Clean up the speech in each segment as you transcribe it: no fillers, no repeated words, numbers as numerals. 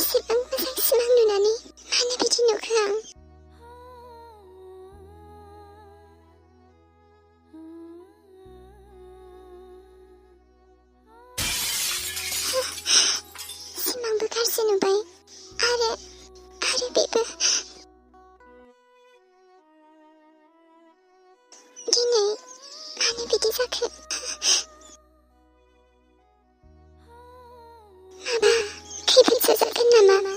एसेबां मोजां सिमां नुनानै मानो बिदि नुखो आं? सिमांबो गाज्रि नुबाय आरो बेबो। दिनै मानो बिदि जाखो? माबा खैफोदसो जागोन नामा?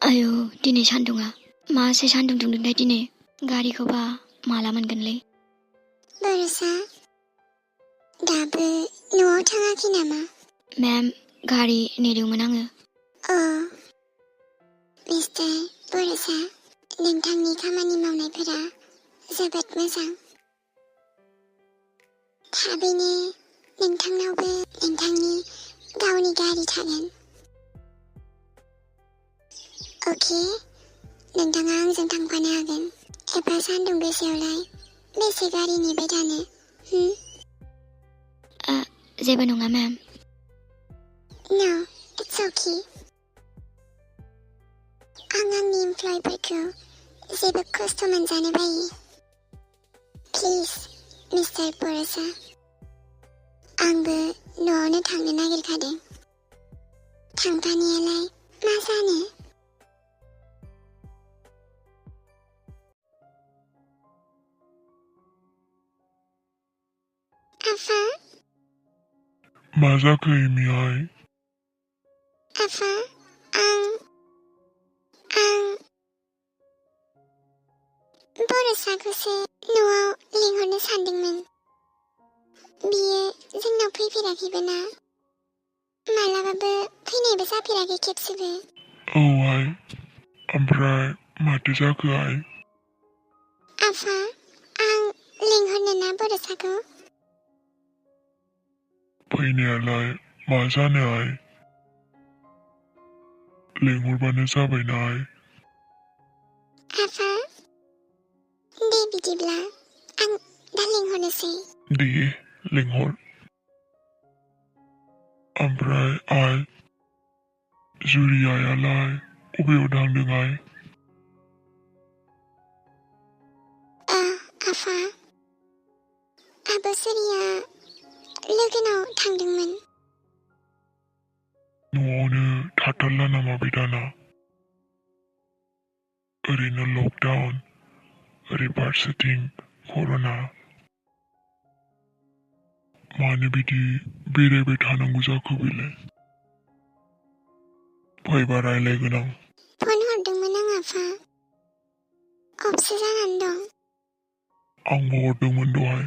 आयौ दिनै सान्दुङा मासे सान्दुं दुंदोंथाय दिनै गारिखौबा माला मोनगोनलै? बरसा दाबो न'आव थाङाखै नामा? मेम गारि नेदोंमोन आङो। मिस्टार बरसा, नोंथांनि खामानि मावनायफोरा जोबोद मोजां। थाबैनो नोंथांनावबो नोंथांनि गावनि गारि थागोन। अके, नोंथाङा आंजों थांफानो हागोन। एफा सान्दुं गोसायावलाय बेसे गारि नेबाय थानो? जेबो नङा मेम। No, it's okay. आं आंनि इमप्लयफोरखौ जेबो खस्थ' मोनजानो बायो। प्लिज मिस्टार बरसा, आंबो न'आवनो थांनो नागिरखादों। थांफानायालाय मा जानो? आफा मा जाखो एमिहाय? आफा, आं बरसाखौसो न'आव लिंहरनो सानदोंमोन। बियो जोंनाव फैफेराखैबो ना, मालाबाबो फैनायबो जाफेराखै खेबसेबो। औहाय, ओमफ्राय माथो जाखोहाय? आफा, आं लिंहरनो ना बरसाखौ? फैनायालाय मा जानोहाय? लिंहरबानो जाबायनाहाय। आफा, दे बिदिब्ला आं दा लिंहरनोसै। दे लिंहर। ओमफ्राय आइ, जुरि आइयालाय अबेयाव थांदोंहाय? आफा, आब' सुरिया लोगोनाव थांदोंमोन। न'आवनो थाथारला नामा बे दाना? ओरैनो लकडाउन, ओरै फारसेथिं कर'ना। मानो बिदि बेरायबाय थानांगौ जाखो बेलाय? फैबा रायलायगोन आं। फन हरदोंमोन आं आफा, अफसो जानानै दं। आंबो हरदोंमोन दहाय।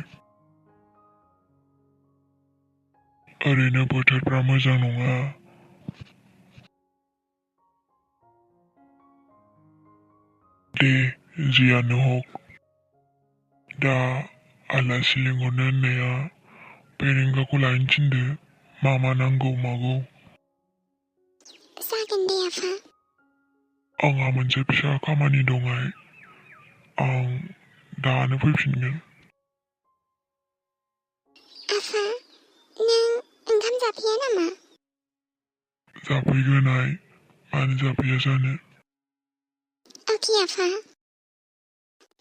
ओरैनो बोथोरफ्रा मोजां नङा। दे जियानो हक, दा आलासि लिंहरनो होननाया पेरेंगाखौ लायनो थिनदो, मा नांगौ मागौ। जागोन दे आफा। आंहा मोनसे फिसा खामानि दंहाय, आं दानो फैफिनगोन। आफा, नों ओंखाम जाफैया नामा? जाफैगोनहाय, मानो जाफैया जानो। अके आफा,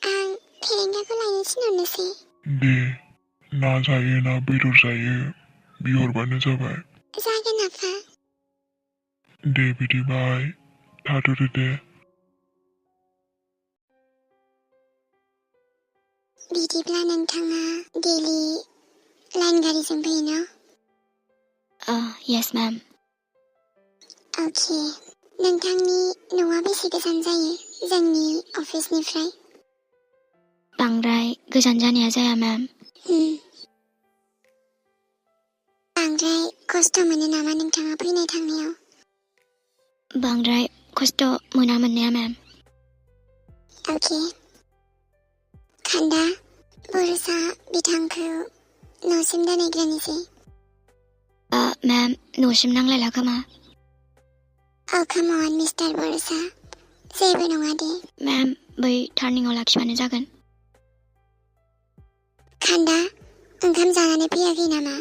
आं पेरेंगाखौ लायनो थिनहरनोसै। दे, ना जायो ना बेदर जायो बिहरबानो जाबाय। जागोन आफा। दे बिदिबाय, थाथ'दो दे। बिदिब्ला नोंथाङा डेलि लाइन गारिजों फैयो ना? येस मेम। अके, नोंथांनि न'आ बेसे गोजान जायो जोंनि अफिसनिफ्राय? बांद्राय गोजान जानाया जाया मेम। बांद्राय खस्थ' मोनो नामा नोंथाङा फैनाय थांनायाव? बांद्राय खस्थ' मोना मोननाया मेम। अके, खान्दा बरसा बिथांखौ न'सिम दोनहैग्रोनोसै। मेम न'सिम नांलायला खोमा। काम अन मिस्टार बरसा, जेबो नङा दे। मेम बै टार्निंआव लाखिबानो जागोन। खान्दा ओंखाम जानानै फैयाखै नामा?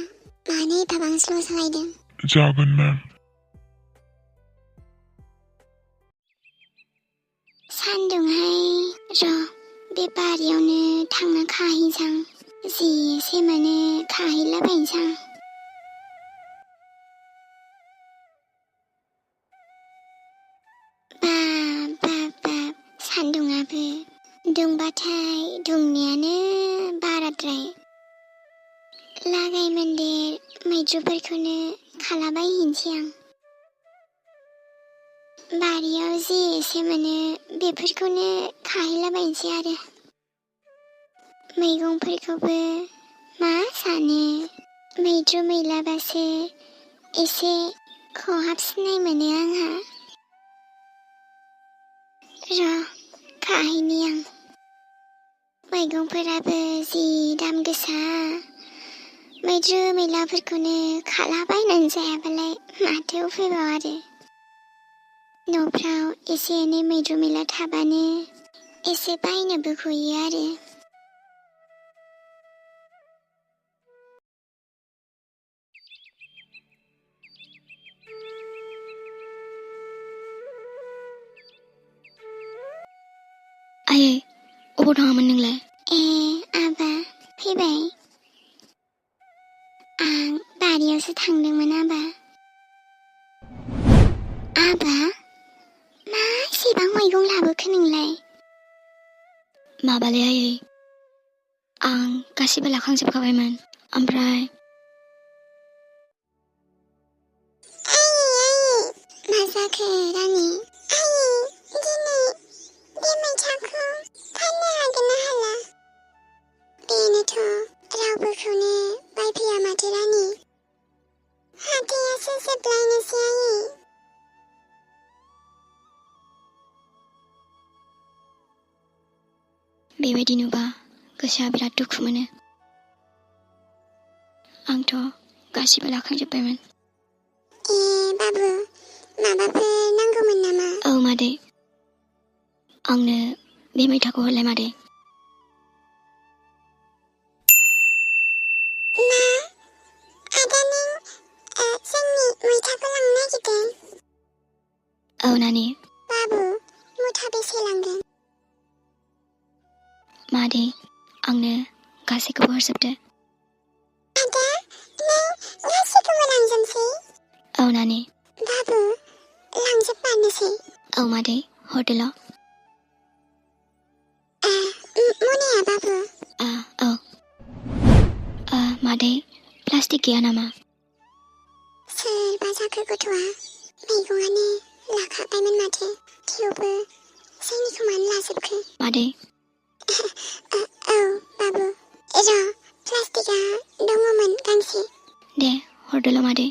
मानो एफाबां स्ल' सालायदों? जागोन मेम। सान्दुंहाय र' बे बारियावनो थांना खाहैसां। जि एसे मोनो खाहैलाबायनोसां। बाब सान्दुंआबो दुंबाथाय दुंनायानो बाराद्राय। लागाय मोन्देर मैद्रुफोरखौनो खालाबायहैनोसै आं। बारियाव जि एसे मोनो बेफोरखौनो खाहैलाबायनोसै आरो। मैगंफोरखौबो मा सानो मैद्रु मैलाबासो एसे खहाबसिननाय मोनो आंहा। र' खाहैनि आं। मैगंफोराबो जि दाम गोसा। मैद्रु मैलाफोरखौनो खालाबायनानै जायाबालाय माथो उफायबाव आरो। न'फ्राव एसे एनै मैद्रु मैला थाबानो एसे बायनोबो गयो आरो। आयै अबाव थाङामोन नोंलाय? आबा फैबाय। आं बारियावसो थांदोंमोन आबा। आबा मा एसेबां मैगं लाबोखो नोंलाय? माबालै आयै आं गासिबो लाखांजोबखाबायमोन। ओमफ्राय मा जाखो रानि? दिनै बे मैथाखौ फाननो हागोन ना हाला? बेनोथ' रावबोखौनो बायफैया माथो रानि। हाथायासो जोबलायनोसै आयै। बेबायदि नुबा गोसोआ बिराद दुखु मोनो। आंथ' गासिबो लाखांजोबबायमोन। बाबु माबाफोर नांगौमोन नामा? औ मादै आंनो बे मैथाखौ हरलाय मादै। मा? आदा नों जोंनि मैथाखौ लांनो नागिरदों? औ नानि। बाबु मुथा बेसे लांगोन? मादै आंनो गासैखौबो हरजोबदो। आदा नों गासैखौबो लांजोबसै? औ नानि। बाबु लांजोबमारनोसै? औ मादै हरदोल'। मनाया बाबु? औ मादै प्लास्टिक गैया नामा? सोरबा जाखो गथ'आ? मैगंआनो लाखाबायमोन माथो। थेवबो जोंनिखौ मानो लाजोबखो? मादै औ बाबु र' प्लास्टिकआ दङमोन गांसे। दे हरदोल' मादै।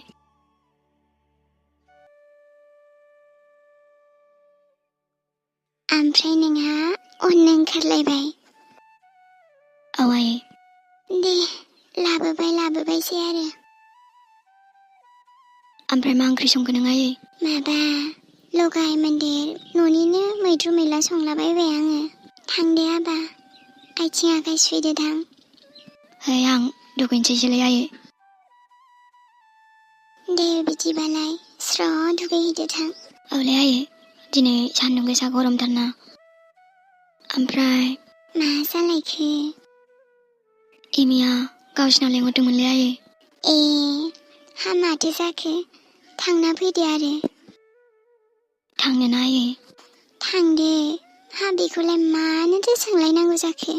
ओमफ्राय नोंहा अननो ओंखारलायबाय? औ आयै। दे लाबोबायसै आरो। ओमफ्राय मा ओंख्रि संखो नों आयै? माबा लगाय मोन्देर न'निनो मैद्रु मैला संलाबायबाय आङो। थांदे आबा आथिं आखाइ सुहैदो थां। है आं दुगैनोसैसोलै आयै। दे बिदिबालाय स्र' दुगैहैदो थां। औलै आयै दिनै सान्दुं गोसा गरमथारना। ओमफ्राय मा जालायखो? एमिया गावसिनाव लेंहरदोंमोनलै आयै। हा माथो जाखो? थांना फैदो आरो। थांनोना आयै? थांदो। हा बेखौलाय मानोथो सोंलायनांगौ जाखो?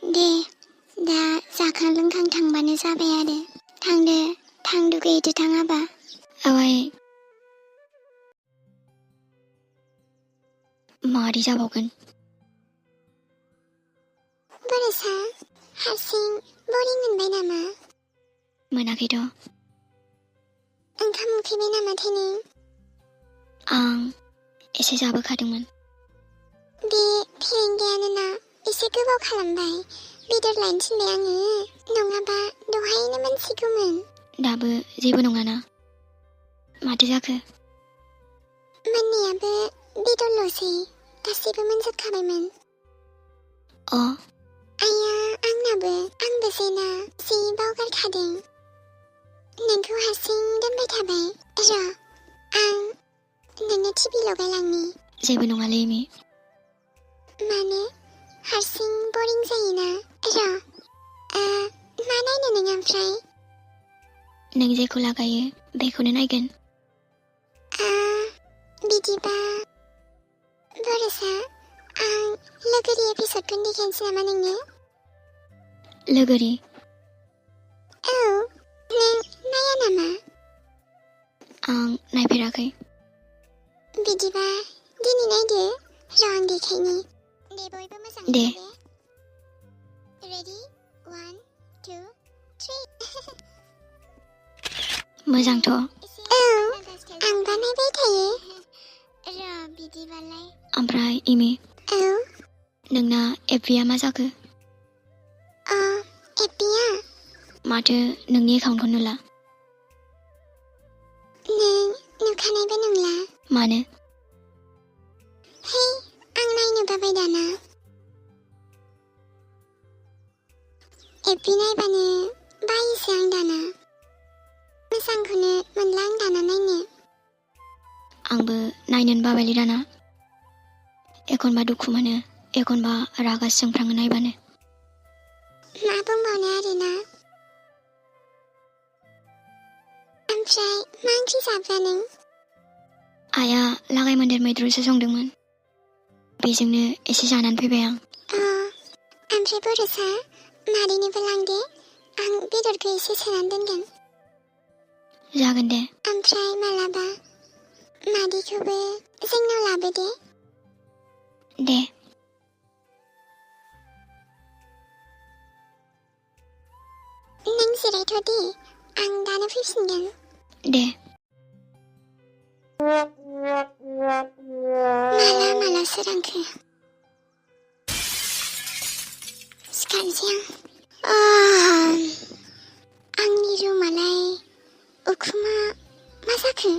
दे दा जाखां लोंखां थांबानो जाबाय आरो। थां दुगैहैदो थां आबा। औ आयै। मारै जाबावगोन? बर'सा हारसिं बरिं मोनबाय नामा? मोनाखैथ'। ओंखाम उखैबाय नामाथाय नों? आं एसे जाबोखादोंमोन। बे फेरेंगायानो ना एसे गोबाव खालामबाय। बेदर लायनो थिनबाय आङो। नङाबा दहायनो मोनसिगौमोन। दाबो जेबो नङाना? माथो जाखो? मोननायाबो बेदरल'सै। गासैबो मोनजोबखाबायमोन। आया आंबो जेना जि बावगारखादों नोंखौ हारसिं दोनबाय थाबाय र' आं नोंनो टिभि लगायलांनि जेबो नङालै एमि मानो हारसिं बरिं जायोना र' मा नायनो नों ओमफ्राय नों जेखौ लागायो बेखौनो नायगोन बिदिबा बरसा आं लोगोरि एपिसडखौ देखायनोसै नामा नोंनो लोगोरि औ नों नाया नामा आं नायफेराखै बिदिबा दिनै नायदो र' आं देखायनि दे बयबो मोजाङै दे रेडि 1 2 3 मोजांथ' औ आं बानायबाय थायो र' बिदिबालाय ओमफ्राय एमि औ नोंना एफबिआ मा जाखो एफबिआ माथो नोंनि एकाउन्टखौ नुला नों नुखानायबो नंला मानो हे आं नायनो बाबाय दाना एफबि नायबानो बायोसो आं दाना मोजांखौनो मोनला आं दाना नायनो आंबो नायनोनो बाबायलै दाना एखनबा दुखु मोनो एखनबा रागा जोंफ्राङो नायबानो मा बुंबावनो आरोना ओमफ्राय मा ओंख्रि जाब्रा नों आइया लागाय मोन्देर मैद्रुसो संदोंमोन बेजोंनो एसे जानानै फैबाय आं ओमफ्राय बरसा मादैनोबो लांदे आं बेदरखौ एसे सोनानै दोनगोन जागोन दे ओमफ्राय मालाबा मादैखौबो जोंनाव लाबोदे दे नों जिरायथ' दे आं दानो फैफिनगोन दे माला सोरांखो सिखारनोसै आं आंनि रुमालाय उखुमा मा जाखो